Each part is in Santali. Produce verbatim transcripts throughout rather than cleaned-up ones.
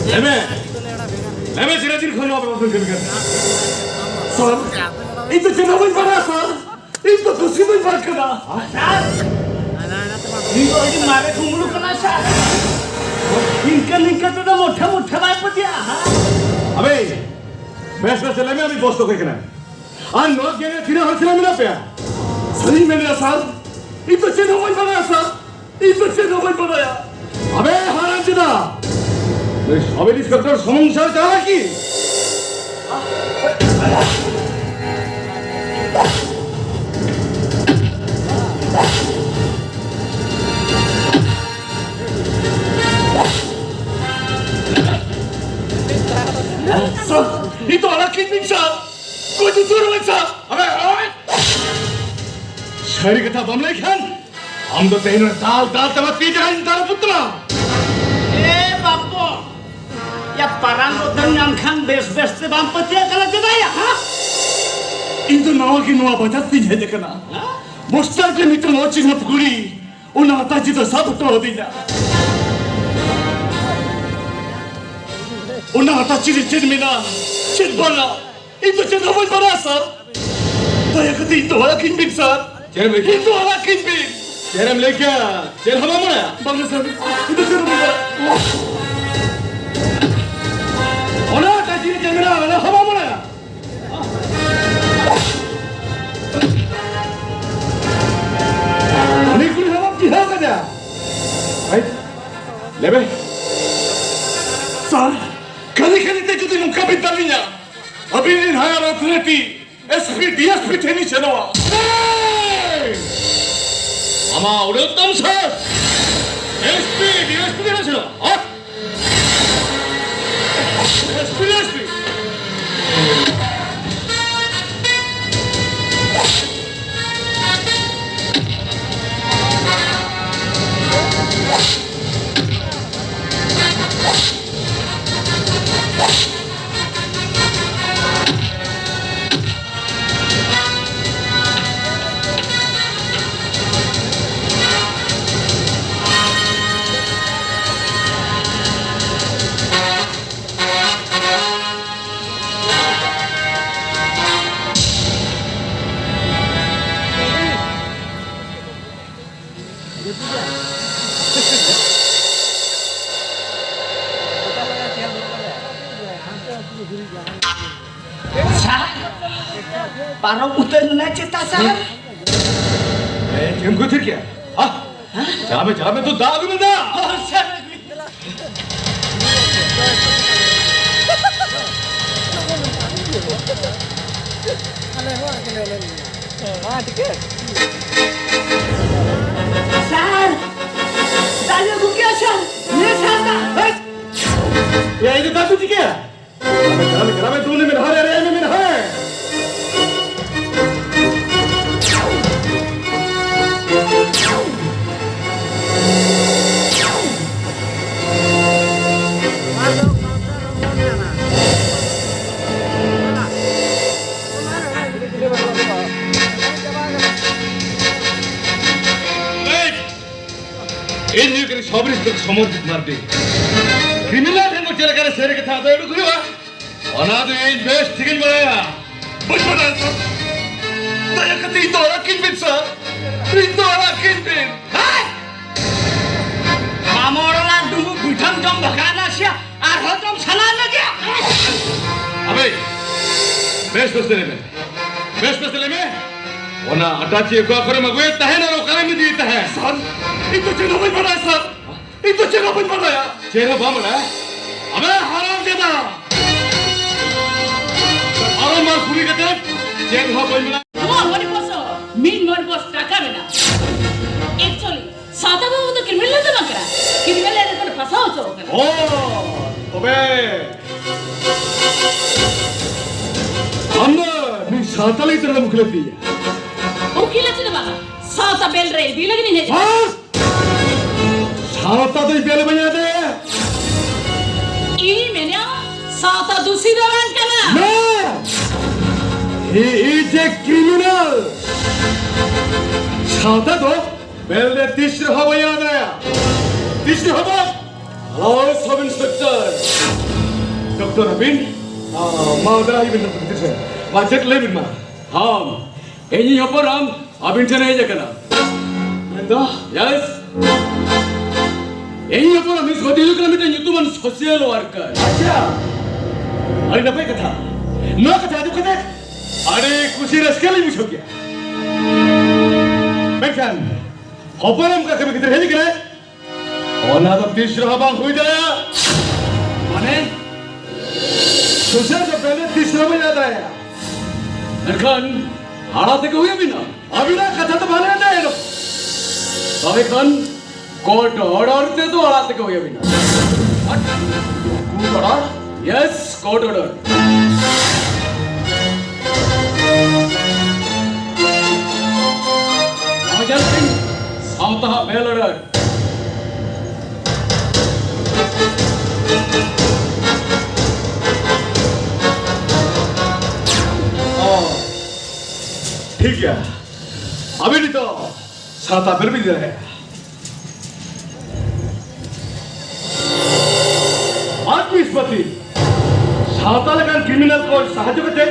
ᱞᱟᱹᱭ ᱢᱮ, ᱞᱟᱹᱭ ᱢᱮ, ᱪᱮᱫᱟᱜ ᱪᱮᱫ ᱠᱷᱚᱱ ᱱᱚᱣᱟ ᱵᱟᱵᱚᱱ ᱠᱟᱹᱢᱤ ᱠᱟᱱᱟ? ᱥᱟᱨ, ᱤᱧ ᱫᱚ ᱪᱮᱫ ᱦᱚᱸ ᱵᱟᱹᱧ ᱵᱟᱲᱟᱭᱟ, ᱥᱟᱨ᱾ ᱤᱧ ᱫᱚ ᱫᱩᱥᱤ ᱵᱟᱹᱧ ᱵᱟᱲᱟᱭ ᱠᱟᱱᱟ᱾ ᱥᱟᱨ, ᱱᱤᱭᱟᱹ ᱫᱚ ᱟᱹᱰᱤ ᱢᱟᱨᱮ ᱠᱩᱢᱵᱽᱲᱩ ᱠᱟᱱᱟ, ᱥᱟᱨ᱾ ᱱᱤᱝᱠᱟᱹ, ᱱᱤᱝᱠᱟᱹ ᱛᱮᱫᱚ ᱢᱚᱴᱷᱮ, ᱢᱚᱴᱷᱮ ᱵᱟᱭ ᱯᱟᱹᱛᱭᱟᱹᱜᱼᱟ, ᱦᱮᱸ? ᱟᱵᱮ, ᱵᱮᱥ, ᱵᱮᱥ, ᱞᱟᱹᱭ ᱢᱮ, ᱟᱢᱤᱡ ᱵᱚᱥ ᱫᱚ ᱚᱠᱚᱭ ᱠᱟᱱᱟᱭ? ᱟᱨ ᱱᱚᱣᱟ ᱜᱮᱝ ᱨᱮ ᱛᱤᱱᱟᱹᱜ ᱦᱚᱲ ᱥᱟᱞᱟᱜ ᱢᱮᱱᱟᱜ ᱯᱮᱭᱟ? ᱥᱟᱹᱨᱤᱧ ᱢᱮᱱᱮᱫᱼᱟ, ᱥᱟᱨ, ᱤᱧ ᱫᱚ ᱪᱮᱫ ᱦᱚᱸ ᱵᱟᱹᱧ ᱵᱟᱲᱟᱭᱟ, ᱥᱟᱨ᱾ ᱤᱧ ᱫᱚ ᱪᱮᱫ ᱦᱚᱸ ᱵᱟᱹᱧ ᱵᱟᱲᱟᱭᱟ᱾ ᱟᱵᱮ ᱦᱟᱨᱟᱢ ᱪᱮᱫᱟ, ᱱᱩᱭ ᱥᱟᱵ ᱤᱱᱥᱯᱮᱠᱴᱚᱨ ᱥᱩᱢᱩᱝ ᱥᱟᱶ ᱪᱟᱞᱟᱜ ᱠᱤ? ᱥᱟᱨ, ᱤᱧ ᱫᱚ ᱟᱲᱟᱜ ᱠᱤᱧ ᱵᱤᱱ, ᱥᱟᱨ᱾ ᱜᱚᱡ ᱩᱛᱟᱹᱨ ᱢᱮ, ᱥᱟᱨ᱾ ᱟᱵᱮ, ᱳᱭ! ᱥᱟᱹᱨᱤ ᱠᱟᱛᱷᱟ ᱵᱟᱢ ᱞᱟᱹᱭ ᱠᱷᱟᱱ, ᱟᱢ ᱫᱚ ᱛᱮᱦᱮᱧ ᱫᱚ ᱫᱟᱞ ᱫᱟᱞ ᱛᱮᱢᱟ ᱛᱤ ᱡᱟᱸᱜᱟᱧ ᱫᱟᱞ ᱯᱩᱛᱞᱟ᱾ ᱮ ᱵᱟᱯᱚ, ᱭᱟ ᱯᱟᱨᱟᱝ ᱵᱚᱫᱚᱞ ᱧᱟᱢ ᱠᱷᱟᱱ ᱵᱮᱥ ᱵᱮᱥ ᱛᱮ ᱵᱟᱢ ᱯᱟᱹᱛᱭᱟᱹᱜ ᱠᱟᱱᱟ ᱪᱮᱫᱟᱜ ᱭᱟ, ᱦᱟ? ᱤᱧ ᱫᱚ ᱱᱟᱣᱟ ᱜᱮ ᱱᱚᱣᱟ ᱵᱟᱡᱟᱨ ᱛᱤᱧ ᱦᱮᱡ ᱟᱠᱟᱱᱟ᱾ ᱦᱟ? ᱢᱚᱥᱴᱟᱨ ᱨᱮ ᱢᱤᱫᱴᱟᱝ ᱚᱪᱤᱱᱦᱟᱹᱯ ᱠᱩᱲᱤ ᱚᱱᱟ ᱟᱛᱟᱪᱤ ᱫᱚ ᱥᱟᱵ ᱦᱚᱴᱚ ᱟᱹᱫᱤᱧᱟ᱾ ᱚᱱᱟ ᱟᱛᱟᱪᱤ ᱨᱮ ᱪᱮᱫ ᱢᱮᱱᱟᱜᱼᱟ, ᱪᱮᱫ ᱵᱟᱝᱟ, ᱤᱧ ᱫᱚ ᱪᱮᱫ ᱦᱚᱸ ᱵᱟᱹᱧ ᱵᱟᱲᱟᱭᱟ, ᱥᱟᱨ᱾ ᱫᱟᱭᱟ ᱠᱟᱛᱮ ᱤᱧ ᱫᱚ ᱟᱲᱟᱜ ᱠᱤᱧ ᱵᱤᱱ, ᱥᱟᱨ᱾ ᱪᱮᱫ ᱮᱢ ᱞᱟᱹᱭ ᱠᱮᱫᱟ? ᱤᱧ ᱫᱚ ᱟᱲᱟᱜ ᱠᱤᱧ ᱵᱤᱱ᱾ ᱪᱮᱫ ᱮᱢ ᱞᱟᱹᱭ ᱠᱮᱫᱟ? ᱪᱮᱫ ᱦᱚᱸ ᱵᱟᱢ ᱵᱟᱲᱟᱭᱟ? ᱵᱟᱝᱟ, ᱥᱟᱨ, ᱤᱧ ᱫᱚ ᱪᱮᱫ ᱦᱚᱸ ᱵᱟᱹᱧ ᱵᱟᱲᱟᱭᱟ᱾ ᱚᱱᱟ ᱟᱛᱟᱪᱤ ᱨᱮ ᱪᱮᱫ ᱢᱮᱱᱟᱜᱼᱟ, ᱚᱱᱟ ᱦᱚᱸ ᱵᱟᱢ ᱵᱟᱲᱟᱭᱟ? ᱩᱱᱤ ᱠᱩᱲᱤ ᱦᱚᱲ ᱵᱟᱢ ᱪᱤᱱᱦᱟᱹᱣ ᱠᱟᱫᱮᱭᱟ? ᱦᱮᱸ? ᱞᱟᱹᱭ ᱢᱮ᱾ ᱥᱟᱨ, ᱠᱷᱟᱹᱞᱤ ᱠᱷᱟᱹᱞᱤ ᱛᱮ ᱡᱩᱫᱤ ᱱᱚᱝᱠᱟ ᱵᱤᱱ ᱫᱟᱞᱤᱧᱟ, ᱟᱹᱵᱤᱱ ᱨᱤᱱ higher authority S P, D S P ᱴᱷᱮᱱ ᱤᱧ ᱥᱮᱱᱚᱜᱼᱟ᱾ ᱦᱮᱸ! ᱟᱢᱟᱜ ᱩᱰᱟᱹᱱ ᱛᱟᱢ ᱥᱟᱨ! S P, D S P ᱴᱷᱮᱱ ᱥᱮᱱᱚᱜᱼᱟ᱾ Hot! S P, S P! ᱥᱟᱨ, ᱯᱟᱨᱚᱢ ᱩᱛᱟᱹᱨ ᱮᱱᱟ ᱪᱮᱛᱟ ᱥᱟᱨ? ᱮ, ᱪᱮᱫ ᱮᱢ ᱠᱩᱛᱷᱤᱨ ᱠᱮᱭᱟ? ᱦᱟ? ᱪᱟᱞᱟᱜ ᱢᱮ, ᱪᱟᱞᱟᱜ ᱢᱮ, ᱛᱩ ᱫᱟᱜ ᱟᱹᱜᱩᱭ ᱢᱮ, ᱫᱟᱜ! ᱦᱚᱸ, ᱥᱟᱨ, ᱟᱹᱜᱩᱭ᱾ ᱥᱟᱨ! ᱫᱟᱜ ᱧᱩ ᱟᱹᱜᱩ ᱠᱮᱜᱼᱟ, ᱥᱟᱨ! ᱱᱤᱭᱟᱹ ᱥᱟᱨ ᱫᱟᱜ! ᱦᱮᱭ! ᱮᱭᱟ, ᱤᱧ ᱫᱚ ᱫᱟᱜ ᱫᱚ ᱪᱤᱠᱟᱹᱭᱟ? ᱪᱟᱞᱟᱜ ᱢᱮ, ᱪᱟᱞᱟᱜ ᱢᱮ, ᱫᱩ ᱢᱤᱱᱤᱴ ᱦᱟᱨᱮ, ᱟᱨᱮ, ᱢᱤᱱᱤᱴ ᱦᱟᱨᱮ᱾ ᱤᱧ ᱦᱩᱭᱩᱜ ᱠᱟᱹᱱᱟᱹᱧ ᱥᱚᱵ ᱤᱱᱥᱯᱮᱠᱴᱚᱨ ᱥᱚᱢᱚᱨᱡᱤᱛ ᱢᱟᱨᱰᱤ᱾ ᱠᱨᱤᱢᱤᱱᱟᱞ ᱴᱷᱮᱱ ᱠᱷᱚᱱ ᱪᱮᱫ ᱞᱮᱠᱟᱨᱮ ᱥᱟᱹᱨᱤ ᱠᱟᱛᱷᱟ ᱫᱚ ᱩᱰᱩᱠ ᱦᱩᱭᱩᱜᱼᱟ, ᱚᱱᱟ ᱫᱚ ᱤᱧ ᱵᱮᱥ ᱴᱷᱤᱠᱤᱧ ᱵᱟᱲᱟᱭᱟ᱾ ᱵᱟᱹᱧ ᱵᱟᱲᱟᱭᱟ ᱥᱟᱨ᱾ ᱫᱟᱭᱟ ᱠᱟᱛᱮ ᱤᱧ ᱫᱚ ᱟᱲᱟᱜ ᱠᱟᱹᱧ ᱵᱤᱱ ᱥᱟᱨ᱾ ᱤᱧ ᱫᱚ ᱟᱲᱟᱜ ᱠᱟᱹᱧ ᱵᱤᱱ᱾ ᱦᱮᱸ! ᱢᱟᱢᱚ ᱚᱲᱟᱜ ᱰᱩᱸᱵᱩᱜ ᱯᱤᱴᱷᱟᱹᱢ ᱡᱚᱢ ᱵᱷᱟᱜᱟᱣ ᱮᱱᱟ ᱥᱮ ᱟᱨᱦᱚᱸ ᱡᱚᱢ ᱥᱟᱱᱟ ᱢᱮ ᱜᱮᱭᱟ? ᱟᱵᱮ, ᱵᱮᱥ ᱵᱮᱥ ᱛᱮ ᱞᱟᱹᱭ ᱢᱮ᱾ ᱵᱮᱥ ᱵᱮᱥ ᱛᱮ ᱞᱟᱹᱭ ᱢᱮ᱾ ᱚᱱᱟ ᱟᱴᱟ ᱪᱮ ᱚᱠᱟ ᱠᱚᱨᱮᱢ ᱟᱹᱜᱩᱭᱮᱫ ᱛᱟᱦᱮᱸᱱ ᱟᱨ ᱚᱠᱟᱨᱮᱢ ᱤᱫᱤᱭᱮᱫ ᱛᱟᱦᱮᱸᱱ? ᱥᱟᱨ, ᱤᱧ ᱫᱚ ᱪᱮᱫ ᱦᱚᱸ ᱵᱟᱹᱧ ᱵᱟᱲᱟᱭᱟ ᱥᱟᱨ᱾ ᱤᱧ ᱫᱚ ᱪᱮᱫ ᱦᱚᱸ ᱵᱟᱹᱧ ᱵᱟᱲᱟᱭᱟ᱾ ᱪᱮᱫ ᱦᱚᱸ ᱵᱟᱢ ᱵᱟᱲᱟᱭᱟ? ᱟᱵᱮ ᱦᱟᱨᱟᱢ ᱡᱟᱫᱟ! ᱵᱟᱨᱚᱢᱵᱟᱨ ᱠᱩᱞᱤ ᱠᱟᱛᱮ ᱪᱮᱫ ᱦᱚᱸ ᱵᱟᱹᱧ ᱵᱟᱲᱟᱭᱟ᱾ ᱱᱚᱣᱟ ᱢᱚᱱᱤ ᱵᱚᱥ ᱦᱚᱸ ᱢᱤᱫ ᱢᱚᱱᱤ ᱵᱚᱥ ᱴᱟᱠᱟ ᱢᱮᱱᱟᱜᱼᱟ᱾ Actually, ᱥᱟᱶᱛᱟ ᱵᱟᱹᱵᱩ ᱫᱚ ᱠᱨᱤᱢᱤᱱᱟᱞ ᱫᱚ ᱵᱟᱝ ᱠᱟᱱᱟ, ᱠᱨᱤᱢᱤᱱᱟᱞ ᱮᱱᱮᱡ ᱠᱷᱚᱱ ᱯᱷᱟᱥᱟᱣ ᱦᱚᱪᱚ ᱟᱠᱟᱱᱟ᱾ ᱚ, ᱛᱚᱵᱮ ᱟᱢ ᱫᱚ ᱱᱩᱭ ᱥᱟᱶᱛᱟ ᱞᱟᱹᱜᱤᱫ ᱛᱮ ᱩᱠᱤᱞ ᱞᱟᱹᱠᱛᱤᱭᱟ? ᱩᱠᱤᱞ ᱞᱟᱹᱠᱛᱤ ᱫᱚ ᱵᱟᱝᱟ, ᱥᱟᱶᱛᱟ ᱵᱮᱞ ᱨᱮ ᱤᱫᱤ ᱞᱟᱹᱜᱤᱫ ᱤᱧ ᱦᱮᱡ ᱟᱠᱟᱱᱟ᱾ ᱦᱮᱸ? ᱥᱟᱶᱛᱟ ᱫᱚᱭ ᱵᱮᱞ ᱵᱟᱹᱧ ᱟᱫᱮᱭᱟ᱾ ᱤᱧ ᱢᱮᱱᱟ, ᱥᱟᱶᱛᱟ ᱫᱩᱥᱤ ᱫᱚ ᱵᱟᱝ ᱠᱟᱱᱟ᱾ No! He is a criminal. ᱥᱟᱶᱛᱟ ᱫᱚ ᱵᱮᱞ ᱨᱮ ᱛᱤᱥ ᱨᱮᱦᱚᱸ ᱵᱟᱹᱧ ᱟᱫᱮᱭᱟ᱾ ᱛᱤᱥ ᱨᱮᱦᱚᱸ ᱵᱟᱝ᱾ Hello, Sub Inspector. ᱰᱚᱠᱴᱚᱨ ᱟᱹᱵᱤᱱ? ᱟ, ᱢᱟ, ᱚᱸᱰᱮ ᱦᱤᱡᱩᱜ ᱵᱤᱱ, ᱰᱚᱠᱴᱚᱨ ᱵᱷᱤᱛᱤᱨ ᱥᱮᱫ᱾ ᱢᱟ, ᱪᱮᱫ ᱞᱟᱹᱭ ᱵᱤᱱ ᱢᱟ᱾ ᱦᱚᱸ, ᱤᱧᱤᱡ ᱦᱚᱯᱚᱱ ᱟᱢ ᱟᱹᱵᱤᱱ ᱴᱷᱮᱱ ᱦᱮᱡ ᱟᱠᱟᱱᱟ᱾ ᱢᱮᱱᱫᱚ? Yes. ᱤᱧᱤᱡ ᱦᱚᱯᱚᱱ ᱟᱢ ᱢᱤᱥ ᱜᱚᱫᱤ ᱦᱩᱭᱩᱜ ᱠᱟᱱᱟ ᱢᱤᱫᱴᱟᱝ ᱧᱩᱛᱩᱢᱟᱱ social worker. ᱟᱪᱪᱷᱟ, ᱟᱹᱰᱤ ᱱᱟᱯᱟᱭ ᱠᱟᱛᱷᱟ᱾ ᱱᱚᱣᱟ ᱠᱟᱛᱷᱟ ᱟᱸᱡᱚᱢ ᱠᱟᱛᱮ ᱟᱹᱰᱤ ᱠᱩᱥᱤ ᱨᱟᱹᱥᱠᱟᱹ ᱞᱤᱧ ᱵᱩᱡᱷᱟᱹᱣ ᱠᱮᱫᱟ᱾ ᱢᱮᱱᱠᱷᱟᱱ ᱦᱚᱯᱚᱱ ᱟᱢ ᱚᱠᱟ ᱠᱟᱹᱢᱤ ᱠᱷᱟᱹᱛᱤᱨ ᱦᱮᱡ ᱟᱠᱟᱱᱟᱭ? ᱚᱱᱟ ᱫᱚ ᱛᱤᱥ ᱨᱮᱦᱚᱸ ᱵᱟᱝ ᱦᱩᱭ ᱫᱟᱲᱮᱭᱟᱜᱼᱟ᱾ ᱢᱟᱱᱮ? ᱥᱩᱥᱟᱹᱨ ᱫᱚ ᱵᱮᱞᱮ ᱛᱤᱥ ᱨᱮᱦᱚᱸ ᱵᱟᱹᱧ ᱟᱫᱟᱭᱟ᱾ ᱢᱮᱱᱠᱷᱟᱱ ᱟᱲᱟᱜ ᱛᱮᱜᱮ ᱦᱩᱭ ᱟᱹᱵᱤᱱᱟ᱾ ᱟᱹᱵᱤᱱᱟᱜ ᱠᱟᱛᱷᱟ ᱫᱚ ᱵᱟᱞᱮ ᱟᱫᱟᱭᱟ᱾ ᱛᱚᱵᱮ ᱠᱷᱟᱱ court order ᱛᱮᱫᱚ ᱟᱲᱟᱜ ᱛᱮᱜᱮ ᱦᱩᱭ ᱟᱹᱵᱤᱱᱟ᱾ Court order? Yes, court order. ᱱᱚᱣᱟ ᱧᱮᱞ ᱵᱤᱱ, ᱥᱟᱶᱛᱟ ᱦᱟᱜ bail order. ᱚ, ᱴᱷᱤᱠ ᱜᱮᱭᱟ᱾ ᱟᱹᱵᱤᱱ ᱱᱤᱛᱚᱜ ᱥᱟᱶᱛᱟ ᱵᱮᱨ ᱵᱤᱱ ᱫᱟᱲᱮᱭᱟᱜᱼᱟ᱾ ᱟᱨ ᱯᱤᱥᱯᱟᱛᱤ, ᱥᱟᱶᱛᱟ ᱞᱮᱠᱟᱱ criminal ᱠᱚ ᱥᱟᱦᱟᱡᱽᱡᱚ ᱠᱟᱛᱮ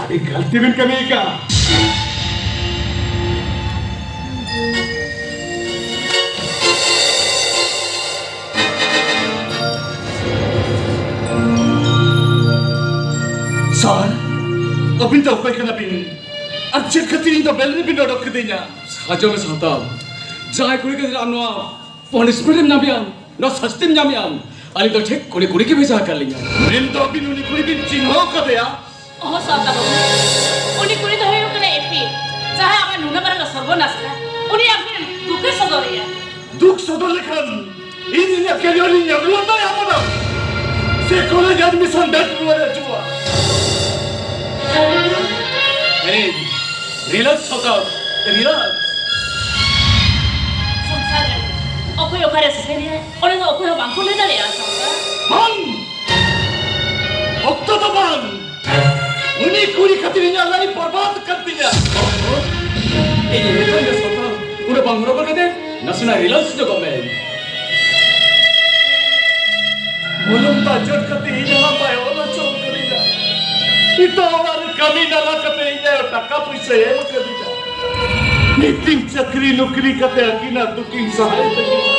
ᱟᱹᱰᱤ ᱜᱟᱹᱞᱛᱤ ᱵᱤᱱ ᱠᱟᱹᱢᱤ ᱟᱠᱟᱫᱼᱟ᱾ ᱥᱟᱨ, ᱟᱹᱵᱤᱱ ᱫᱚ ᱚᱠᱚᱭ ᱠᱟᱱᱟ ᱵᱤᱱ? ᱟᱨ ᱪᱮᱫ ᱠᱷᱟᱹᱛᱤᱨ ᱤᱧ ᱫᱚ ᱵᱮᱞ ᱨᱮᱵᱤᱱ ᱚᱰᱚᱠ ᱠᱤᱫᱤᱧᱟ? ᱥᱟᱦᱟᱡᱽᱡᱚ ᱢᱮ ᱥᱟᱶᱛᱟ, ᱡᱟᱦᱟᱸᱭ ᱠᱩᱲᱤ ᱜᱤᱫᱽᱨᱟᱹ ᱟᱢ ᱱᱚᱣᱟ punishment ᱮᱢ ᱧᱟᱢᱮᱜᱼᱟ, ᱱᱚᱣᱟ ᱥᱟᱥᱛᱤᱢ ᱧᱟᱢᱮᱜᱼᱟ, ᱟᱹᱞᱤᱧ ᱫᱚ ᱴᱷᱤᱠ ᱠᱩᱲᱤ, ᱠᱩᱲᱤ ᱜᱮ ᱵᱷᱮᱡᱟ ᱟᱠᱟᱫ ᱞᱤᱧᱟ᱾ ᱢᱮᱱᱫᱚ ᱟᱹᱵᱤᱱ ᱩᱱᱤ ᱠᱩᱲᱤ ᱵᱤᱱ ᱪᱤᱱᱦᱟᱹᱣ ᱠᱟᱫᱮᱭᱟ? ᱚᱦᱚᱸ ᱥᱟᱶᱛᱟ ᱵᱟᱹᱵᱩ, ᱩᱱᱤ ᱠᱩᱲᱤ ᱫᱚ ᱦᱩᱭᱩᱜ ᱠᱟᱱᱟᱭ ᱮᱯᱤ, ᱡᱟᱦᱟᱸᱭ ᱟᱢᱟᱜ ᱱᱩᱱᱟᱹᱜ ᱢᱟᱨᱟᱝ ᱥᱚᱨᱵᱚᱱᱟᱥ ᱮᱫᱟ, ᱩᱱᱤ ᱟᱢ ᱴᱷᱮᱱ ᱫᱩᱠᱮ ᱥᱚᱫᱚᱨᱮᱜᱼᱟ᱾ ᱫᱩᱠ ᱥᱚᱫᱚᱨ ᱞᱮᱠᱷᱟᱱ ᱤᱧ ᱤᱧᱟᱹᱜ career ᱤᱧ ᱧᱟᱢ ᱨᱩᱣᱟᱹᱲ ᱫᱟᱲᱮᱭᱟᱜᱼᱟ ᱢᱟᱰᱟᱢ? ᱥᱮ college admission date ᱨᱩᱣᱟᱹᱲ ᱦᱤᱡᱩᱜᱼᱟ? ᱟᱨᱮ, relax ᱥᱟᱶᱛᱟ, relax. ᱥᱚᱝᱥᱟᱨ ᱨᱮ ᱟᱨᱮ ᱥᱮᱥᱮᱱᱤᱭᱟᱹ, ᱚᱸᱰᱮ ᱫᱚ ᱚᱠᱚᱭ ᱦᱚᱸ ᱵᱟᱝᱠᱚ ᱞᱟᱹᱭ ᱫᱟᱲᱮᱭᱟᱜᱼᱟ, ᱥᱟᱶᱛᱟ᱾ ᱵᱟᱝ! ᱚᱠᱛᱚ ᱫᱚ ᱵᱟᱝ! ᱩᱱᱤ ᱠᱩᱲᱤ ᱠᱷᱟᱹᱛᱤᱨ ᱤᱧᱟᱜ life ᱵᱚᱨᱵᱟᱫ ᱠᱟᱱ ᱛᱤᱧᱟ᱾ ᱤᱧ ᱢᱮᱛᱟᱢ ᱜᱮ ᱥᱟᱶᱛᱟ, ᱩᱱᱟᱹᱜ ᱵᱟᱝ ᱦᱚᱨᱚᱵᱚᱨᱚ ᱠᱟᱛᱮ ᱱᱟᱥᱮᱱᱟᱜ relax ᱧᱚᱜᱚᱜ ᱢᱮ᱾ ᱵᱩᱞᱩᱝ ᱫᱟᱜ ᱡᱚᱴ ᱠᱟᱛᱮ ᱤᱧ ᱦᱚᱸ ᱵᱟᱭ ᱚᱞ ᱦᱚᱪᱚ ᱠᱟᱹᱫᱤᱧᱟ᱾ ᱱᱤᱛᱚᱜ ᱚᱲᱟᱜ ᱨᱮ ᱠᱟᱹᱢᱤ ᱱᱟᱞᱟ ᱠᱟᱛᱮ ᱤᱧ ᱟᱭᱳ ᱴᱟᱠᱟ ᱯᱩᱭᱥᱟᱹᱭ ᱮᱢ ᱠᱟᱹᱫᱤᱧᱟ᱾ ᱱᱤᱛᱤᱧ ᱪᱟᱹᱠᱨᱤ ᱱᱩᱠᱨᱤ ᱠᱟᱛᱮ ᱟᱹᱠᱤᱱᱟᱜ ᱫᱩᱠᱤᱧ ᱥᱟᱦᱟᱭ ᱛᱟᱹᱠᱤᱱᱟ᱾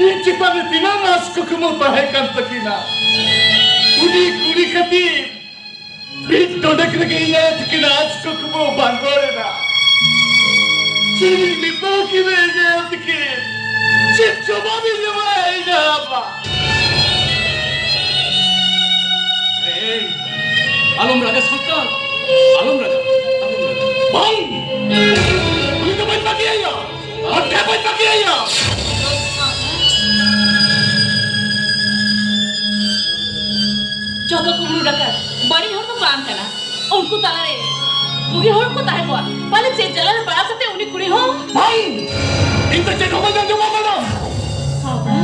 ᱤᱧ ᱪᱮᱛᱟᱱ ᱨᱮ ᱛᱤᱱᱟᱹᱜ ᱟᱸᱥ ᱠᱩᱠᱢᱩ ᱛᱟᱦᱮᱸ ᱠᱟᱱ ᱛᱟᱹᱠᱤᱱᱟ᱾ ᱩᱱᱤ ᱠᱩᱲᱤ ᱠᱷᱟᱹᱛᱤᱨ ᱢᱤᱫ ᱰᱚᱸᱰᱮᱠ ᱨᱮᱜᱮ ᱤᱧ ᱟᱭᱳ ᱛᱟᱹᱠᱤᱱ ᱟᱸᱥ ᱠᱩᱠᱢᱩ ᱵᱟᱝᱜᱚᱲ ᱮᱱᱟ᱾ ᱪᱮᱫ ᱤᱧ ᱢᱮᱛᱟ ᱠᱤᱱᱟ ᱤᱧ ᱟᱭᱳ ᱛᱟᱹᱠᱤᱱ? ᱪᱮᱫ ᱡᱚᱵᱟᱵ ᱤᱧ ᱮᱢᱟ ᱤᱧ ᱟᱭᱳ ᱵᱟᱵᱟ? ᱮᱭ, ᱟᱞᱚᱢ ᱨᱟᱜᱟ ᱥᱟᱶᱛᱟ, ᱟᱞᱚᱢ ᱨᱟᱜᱟ, ᱟᱞᱚᱢ ᱨᱟᱜᱟ᱾ ᱵᱟᱝ! ᱩᱱᱤ ᱫᱚ ᱵᱟᱹᱧ ᱵᱟᱹᱜᱤᱭᱟᱭᱟ, ᱟᱨ ᱴᱷᱮᱱ ᱵᱟᱹᱧ ᱵᱟᱹᱜᱤᱭᱟᱭᱟ᱾ ᱡᱚᱛᱚ ᱠᱩᱢᱵᱽᱲᱩ ᱰᱟᱠᱟᱛ ᱵᱟᱹᱲᱤᱡ ᱦᱚᱲ ᱫᱚ ᱵᱟᱝ ᱠᱟᱱᱟ᱾ ᱩᱱᱠᱩ ᱛᱟᱞᱟᱨᱮ ᱵᱩᱜᱤ ᱦᱚᱲ ᱠᱚ ᱛᱟᱦᱮᱸ ᱠᱚᱜᱼᱟ᱾ ᱯᱟᱞᱮ ᱪᱮᱫ ᱡᱟᱞᱟ ᱨᱮ ᱯᱟᱲᱟᱣ ᱠᱟᱛᱮ ᱩᱱᱤ ᱠᱩᱲᱤ ᱦᱚᱸ ᱵᱟᱝ! ᱤᱧ ᱫᱚ ᱪᱮᱫ ᱦᱚᱸ ᱵᱟᱹᱧ ᱟᱸᱡᱚᱢᱟ, ᱢᱮᱰᱟᱢ᱾ ᱥᱟᱶᱛᱟ?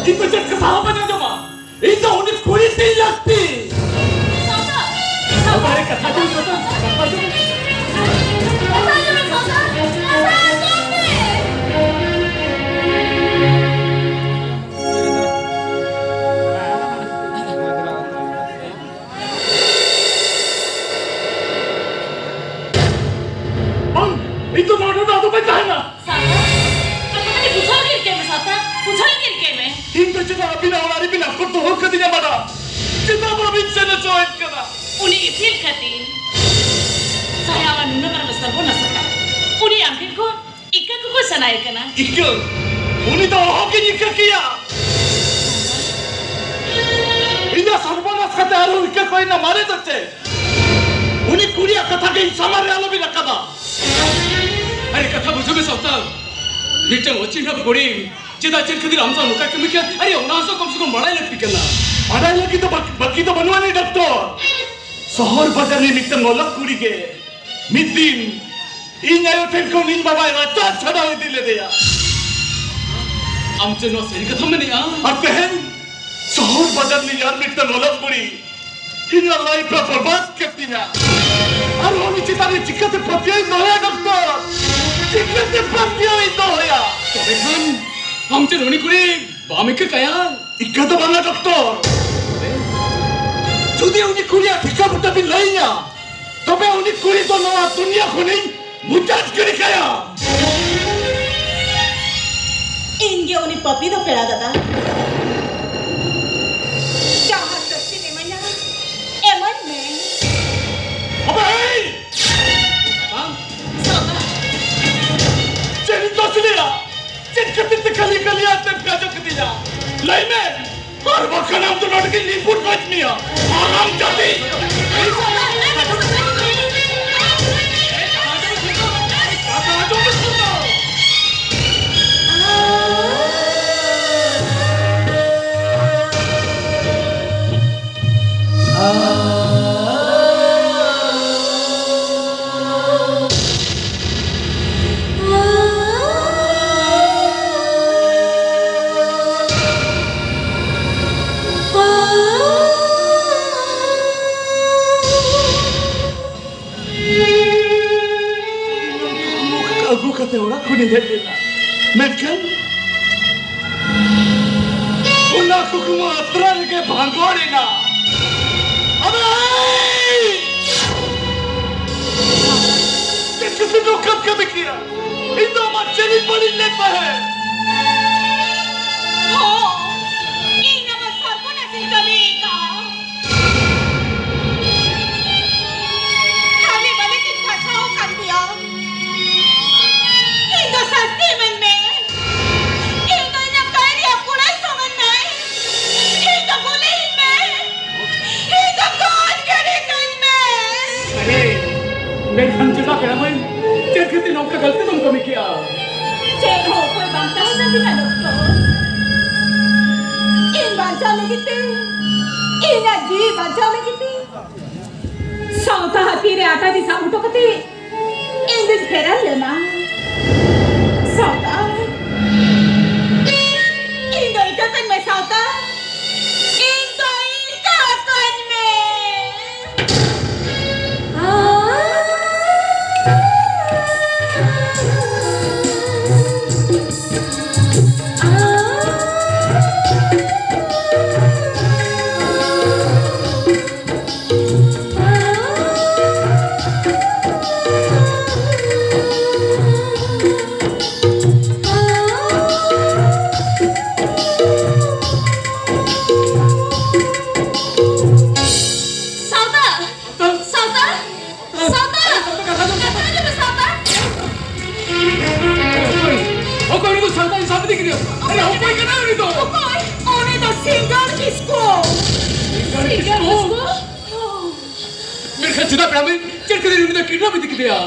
ᱤᱧ ᱫᱚ ᱪᱮᱫ ᱠᱟᱛᱷᱟ ᱦᱚᱸ ᱵᱟᱹᱧ ᱟᱸᱡᱚᱢᱟ᱾ ᱤᱧ ᱫᱚ ᱩᱱᱤ ᱠᱩᱲᱤ ᱛᱤᱧ ᱞᱟᱹᱠᱛᱤ᱾ ᱥᱟᱶᱛᱟ! ᱥᱟᱶᱛᱟ! ᱚᱠᱟᱨᱮ ᱠᱟᱛᱷᱟ ᱫᱚ ᱡᱚᱛᱚ ᱠᱟᱛᱷᱟ ᱫᱚ ᱠᱟᱛᱷᱟ ᱟᱸᱡᱚᱢ ᱢᱮ, ᱥᱟᱶᱛᱟ! ᱠᱟᱛᱷᱟ ᱟᱸᱡᱚᱢ ᱢᱮ! ᱵᱟᱝ! ᱤᱧ ᱫᱚ ᱱᱚᱰᱮ ᱫᱚ ᱟᱫᱚ ᱵᱟᱹᱧ ᱛᱟᱦᱮᱱᱟ᱾ ᱥᱟᱶᱛᱟ, ᱠᱟᱛᱷᱟ ᱠᱟᱹᱴᱤᱡ ᱵᱩᱡᱷᱟᱹᱣ ᱜᱮ ᱨᱤᱠᱟᱹᱭ ᱢᱮ, ᱥᱟᱶᱛᱟ, ᱵᱩᱡᱷᱟᱹᱣ ᱜᱮ ᱨᱤᱠᱟᱹᱭ ᱢᱮ᱾ ᱤᱧ ᱫᱚ ᱪᱮᱫᱟᱜ ᱟᱹᱵᱤᱱᱟᱜ ᱚᱲᱟᱜ ᱨᱮᱵᱤᱱ ᱟᱠᱚᱴ ᱫᱚᱦᱚ ᱠᱟᱹᱫᱤᱧᱟ, ᱢᱮᱰᱟᱢ? ᱪᱮᱫᱟᱜ ᱵᱟᱵᱤᱱ ᱥᱮᱱ ᱦᱚᱪᱚᱭᱮᱫ ᱠᱟᱱᱟ? ᱩᱱᱤ ᱤᱯᱤᱞ ᱠᱷᱟᱹᱛᱤᱨ ᱥᱟᱭᱟ ᱟᱢᱟᱜ ᱱᱩᱱᱟᱹᱜ ᱢᱟᱨᱟᱝ ᱥᱚᱨᱵᱚᱱᱟᱥ ᱟᱠᱟᱫ᱾ ᱩᱱᱤ ᱟᱢ ᱴᱷᱮᱱ ᱠᱷᱚᱱ ᱤᱠᱟᱹ ᱠᱚᱠᱚ ᱥᱟᱱᱟᱭᱮ ᱠᱟᱱᱟ᱾ ᱤᱠᱟᱹ? ᱩᱱᱤ ᱫᱚ ᱚᱦᱚᱜᱤᱧ ᱤᱠᱟᱹ ᱠᱮᱭᱟ᱾ ᱤᱧᱟᱜ ᱥᱚᱨᱵᱚᱱᱟᱥ ᱠᱟᱛᱮ ᱟᱨᱦᱚᱸ ᱤᱠᱟᱹ ᱠᱚᱭ ᱨᱮᱱᱟᱜ ᱢᱟᱨᱮ ᱫᱚ ᱪᱮᱫ? ᱩᱱᱤ ᱠᱩᱲᱤᱭᱟᱜ ᱠᱟᱛᱷᱟ ᱜᱮ ᱤᱧ ᱥᱟᱢᱟᱝ ᱨᱮ ᱟᱞᱚᱵᱤᱱ ᱨᱟᱠᱟᱵᱟ᱾ ᱟᱨᱮ ᱠᱟᱛᱷᱟ ᱵᱩᱡᱷᱟᱹᱣ ᱢᱮ ᱥᱟᱶᱛᱟ, ᱢᱤᱫᱴᱟᱝ ᱚᱪᱤᱱᱦᱟᱹ ᱠᱩᱲᱤ ᱪᱮᱫᱟᱜ ᱪᱮᱫ ᱠᱷᱟᱹᱛᱤᱨ ᱟᱢ ᱥᱟᱶ ᱱᱚᱝᱠᱟᱭ ᱠᱟᱹᱢᱤ ᱠᱮᱭᱟ? ᱟᱨᱮ ᱚᱱᱟ ᱦᱚᱸ ᱠᱚᱢ ᱥᱮ ᱠᱚᱢ ᱵᱟᱲᱟᱭ ᱞᱟᱹᱠᱛᱤ ᱠᱟᱱᱟ᱾ ᱵᱟᱲᱟᱭ ᱞᱟᱹᱜᱤᱫ ᱫᱚ ᱵᱟᱠ-, ᱵᱟᱹᱠᱤ ᱫᱚ ᱵᱟᱹᱱᱩᱜ ᱟᱹᱱᱤᱡ ᱰᱟᱠᱛᱚᱨ᱾ ᱥᱚᱦᱚᱨ ᱵᱟᱡᱟᱨ ᱨᱤᱱ ᱢᱤᱫᱴᱟᱝ ᱚᱞᱚᱜ ᱠᱩᱲᱤ ᱜᱮ ᱢᱤᱫ ᱫᱤᱱ ᱤᱧ ᱟᱭᱳ ᱴᱷᱮᱱ ᱠᱷᱚᱱ ᱤᱧ ᱵᱟᱵᱟᱭ ᱨᱟᱪᱟ ᱪᱷᱟᱰᱟᱣ ᱤᱫᱤ ᱞᱮᱫᱮᱭᱟ᱾ ᱟᱢ ᱪᱮᱫ ᱱᱚᱣᱟ ᱥᱟᱹᱨᱤ ᱠᱟᱛᱷᱟᱢ ᱢᱮᱱᱮᱜᱼᱟ? ᱟᱨ ᱛᱮᱦᱮᱧ ᱥᱚᱦᱚᱨ ᱵᱟᱡᱟᱨ ᱨᱤᱱᱤᱡ ᱟᱨ ᱢᱤᱫᱴᱟᱝ ᱚᱞᱚᱜ ᱠᱩᱲᱤ ᱤᱧᱟᱹᱜ ᱞᱟᱭᱤᱯᱷ ᱮ ᱵᱚᱨᱵᱟᱫ ᱠᱮᱫ ᱛᱤᱧᱟ᱾ ᱟᱨ ᱩᱱᱤ ᱪᱮᱛᱟᱱ ᱨᱮ ᱪᱤᱠᱟᱹᱛᱮ ᱯᱟᱹᱛᱭᱟᱹᱣ ᱤᱧ ᱫᱚᱦᱚᱭᱟ, ᱰᱚᱠᱴᱚᱨ? ᱪᱤᱠᱟᱹᱛᱮ ᱯᱟᱹᱛᱭᱟᱹᱣ ᱤᱧ ᱫᱚᱦᱚᱭᱟ? ᱛᱚᱵᱮ ᱠᱷᱟᱱ ᱟᱢ ᱪᱮᱫ ᱩᱱᱤ ᱠᱩᱲᱤ ᱵᱟᱢ ᱤᱠᱟᱹ ᱠᱟᱭᱟ? ᱤᱠᱟᱹ ᱫᱚ ᱵᱟᱝᱟ, ᱰᱚᱠᱴᱚᱨ᱾ ᱡᱩᱫᱤ ᱩᱱᱤ ᱠᱩᱲᱤᱭᱟᱜ ᱴᱷᱤᱠᱟᱹ ᱵᱩᱴᱟᱹ ᱵᱤᱱ ᱞᱟᱹᱭᱟᱹᱧᱟ, ᱛᱚᱵᱮ ᱩᱱᱤ ᱠᱩᱲᱤ ᱫᱚ ᱱᱚᱣᱟ ᱫᱩᱱᱤᱭᱟᱹ ᱠᱷᱚᱱᱤᱧ ᱢᱩᱪᱟᱹᱫ ᱜᱤᱰᱤ ᱠᱟᱭᱟ᱾ ᱤᱧ ᱜᱮ ᱩᱱᱤ ᱯᱟᱯᱤ ᱫᱚ, ᱯᱮᱲᱟ ᱫᱟᱫᱟ᱾ ᱡᱟᱦᱟᱸ ᱥᱟᱹᱠᱛᱤᱢ ᱤᱢᱟᱹᱧᱟ, ᱤᱢᱟᱹᱧ ᱢᱮ᱾ ᱟᱵᱮ! ᱵᱟᱝ᱾ ᱪᱮᱫ ᱤᱧ ᱫᱳᱥ ᱞᱮᱭᱟ? ᱪᱮᱫ ᱠᱷᱟᱹᱛᱤᱨ ᱛᱮ ᱠᱷᱟᱹᱞᱤ ᱠᱷᱟᱹᱞᱤ ᱟᱛᱮᱢ ᱠᱟᱡᱚ ᱠᱤᱫᱤᱧᱟ? ᱞᱟᱹᱭ ᱢᱮ, ᱟᱨ ᱵᱟᱠᱷᱟᱱ ᱟᱢ ᱫᱚ ᱱᱚᱰᱮ ᱜᱤᱧ ᱞᱤᱯᱩᱴ ᱜᱚᱡ ᱢᱮᱭᱟ᱾ ᱦᱟᱨᱟᱢ ᱡᱟᱹᱛᱤ! ᱠᱟᱛᱷᱟ ᱟᱸᱡᱚᱢ ᱢᱮ ᱥᱟᱱᱛᱟᱲ᱾ ᱟᱹᱜᱩ ᱠᱟᱛᱮ ᱚᱲᱟᱜ ᱠᱷᱚᱱᱤᱧ ᱦᱮᱡ ᱞᱮᱱᱟ, ᱢᱮᱱᱠᱷᱟᱱ ᱚᱱᱟ ᱠᱩᱠᱢᱩ ᱟᱛᱨᱟ ᱨᱮᱜᱮ ᱵᱷᱟᱸᱜᱚᱲ ᱮᱱᱟ᱾ ᱟᱫᱚ ᱪᱮᱫ ᱠᱷᱟᱹᱛᱤᱨ ᱱᱚᱝᱠᱟᱢ ᱠᱟᱹᱢᱤ ᱠᱮᱜᱼᱟ? ᱤᱧ ᱫᱚ ᱟᱢᱟᱜ ᱪᱮᱫ ᱤᱧ ᱵᱟᱹᱲᱤᱡ ᱞᱮᱫ ᱛᱟᱦᱮᱸᱫ? ᱦᱚᱸ, ᱤᱧ ᱟᱢᱟᱜ ᱥᱚᱨᱵᱚᱱᱟᱥ ᱤᱧ ᱠᱟᱹᱢᱤ ᱟᱠᱟᱫᱼᱟ᱾ ᱠᱷᱟᱹᱞᱤ ᱵᱟᱹᱞᱤ ᱛᱤᱧ ᱯᱷᱟᱥᱟᱣ ᱟᱠᱟᱱ ᱜᱮᱭᱟ᱾ ᱤᱧ ᱫᱚ ᱥᱟᱹᱥᱛᱤ ᱤᱢᱟᱹᱧ ᱢᱮ᱾ ᱤᱧ ᱫᱚ ᱤᱧᱟᱹᱜ ᱠᱟᱹᱭ ᱨᱮᱭᱟᱜ ᱠᱩᱲᱟᱹᱭ ᱥᱚᱝ ᱟᱹᱧ ᱢᱮ᱾ ᱤᱧ ᱫᱚ ᱜᱩᱞᱤ ᱤᱧ ᱢᱮ᱾ ᱤᱧ ᱫᱚ ᱜᱚᱡ ᱜᱤᱰᱤ ᱠᱟᱹᱧ ᱢᱮ᱾ ᱟᱨᱮ, ᱢᱮᱱᱠᱷᱟᱱ ᱪᱮᱫᱟᱜ ᱯᱮᱲᱟ ᱢᱟᱹᱭ, ᱪᱮᱫ ᱠᱷᱟᱹᱛᱤᱨ ᱱᱚᱝᱠᱟ ᱜᱟᱹᱞᱛᱤ ᱫᱚᱢ ᱠᱟᱹᱢᱤ ᱠᱮᱜᱼᱟ? ᱪᱮᱫ ᱦᱚᱸ ᱩᱯᱟᱹᱭ ᱵᱟᱝ ᱛᱟᱦᱮᱸ ᱠᱟᱱ ᱛᱤᱧᱟ, ᱰᱚᱠᱴᱚᱨ᱾ ᱤᱧ ᱵᱟᱧᱪᱟᱣ ᱞᱟᱹᱜᱤᱫ ᱛᱮ, ᱤᱧᱟᱜ ᱡᱤᱣᱤ ᱵᱟᱧᱪᱟᱣ ᱞᱟᱹᱜᱤᱫ ᱛᱮ, ᱥᱟᱶᱛᱟ ᱦᱟᱹᱛᱤ ᱨᱮ ᱟᱴᱟ ᱫᱤ ᱥᱟᱵ ᱦᱚᱴᱚ ᱠᱟᱛᱮ, ᱤᱧ ᱫᱩᱧ ᱯᱷᱮᱨᱟᱣ ᱞᱮᱱᱟ᱾ ᱥᱟᱶᱛᱟ, ᱤᱧ ᱫᱚ ᱤᱠᱟᱹ ᱠᱟᱹᱧ ᱢᱮ, ᱥᱟᱶᱛᱟ, ᱤᱧ ᱫᱚ ᱤᱠᱟᱹ ᱠᱟᱹᱧ ᱢᱮ᱾ ᱥᱟᱶᱛᱟ! ᱥᱟᱶᱛᱟ! ᱥᱟᱶᱛᱟ! ᱠᱟᱛᱷᱟ ᱟᱸᱡᱚᱢ ᱢᱮ, ᱥᱟᱶᱛᱟ! ᱚᱠᱚᱭ? ᱚᱠᱚᱭ ᱩᱱᱤ ᱫᱚ ᱥᱟᱶᱛᱟ ᱥᱟᱵ ᱤᱫᱤ ᱠᱮᱫᱮᱭᱟ? ᱟᱨᱮ, ᱚᱠᱚᱭ ᱠᱟᱱᱟᱭ ᱩᱱᱤ ᱫᱚ? ᱚᱠᱚᱭ? ᱩᱱᱤ ᱫᱚ ᱥᱤᱸᱜᱟᱲ ᱠᱤᱥᱠᱩ᱾ ᱥᱤᱸᱜᱟᱲ ᱠᱤᱥᱠᱩ? ᱢᱮᱱᱠᱷᱟᱱ ᱪᱮᱫᱟᱜ ᱯᱮᱲᱟ ᱢᱟᱹᱭ? ᱪᱮᱫ ᱠᱷᱟᱹᱛᱤᱨ ᱩᱱᱤ ᱫᱚ ᱠᱤᱰᱱᱟᱯ ᱤᱫᱤ ᱠᱮᱫᱮᱭᱟ?